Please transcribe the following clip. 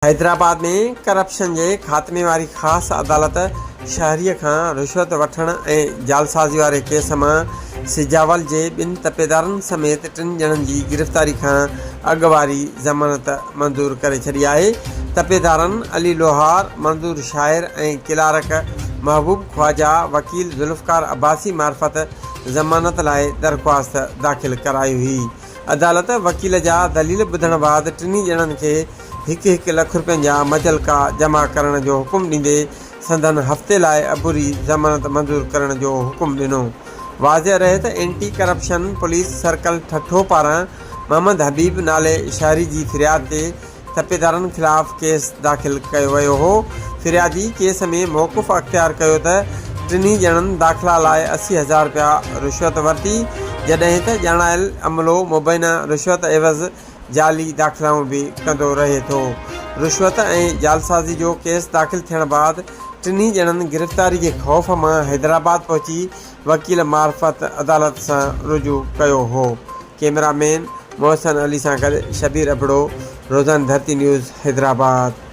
Hyderabad ۾ corruption جي خاتمي واري خاص عدالت شهري کان رشوت وٺڻ ۽ جعلسازي واري ڪيس مان سجاول جي ٻن تپيدارن سميت ٽن ڄڻن جي گرفتاري کان اڳ واري ضمانت منظور ڪري ڇڏي آهي. تپيدارن علي لوهار، منظور شاعر ۽ ڪلارڪ محبوب خواجه وڪيل ذوالفقار عباسي معرفت ضمانت لاء درخواست داخل ڪرائي هئي. عدالت وڪيل جا دليل ٻڌڻ بعد ٽنهي ڄڻن کي هڪ هڪ لک رپين جا مچلڪا جمع ڪرڻ جو حڪم ڏيندي سندن هفتي لاء عبوري ضمانت منظور ڪرڻ جو حڪم ڏنو. واضح رهي ته anti corruption police circle Thatta پاران محمد حبيب نالي شهري جي فرياد تي تپيدارن خلاف ڪيس داخل ڪيو ويو هو. فريادي ڪيس ۾ موقف اختيار ڪيو ته ٽنهي ڄڻن داخلا لاء 80 هزار رپيا رشوت ورتي، جڏهن ته ڄاڻايل عملو مبينا رشوت عيوض جعلي داخلائون به ڪندو رهي ٿو. رشوت ۽ جعلسازي جو ڪيس داخل ٿيڻ بعد ٽنهي ڄڻن گرفتاري جي خوف مان حيدرآباد پهچي وڪيل معرفت عدالت سان رجوع ڪيو هو. ڪئميرا مين محسن علي سان گڏ شبير ابڙو، روزانه ڌرتي نيوز، حيدرآباد.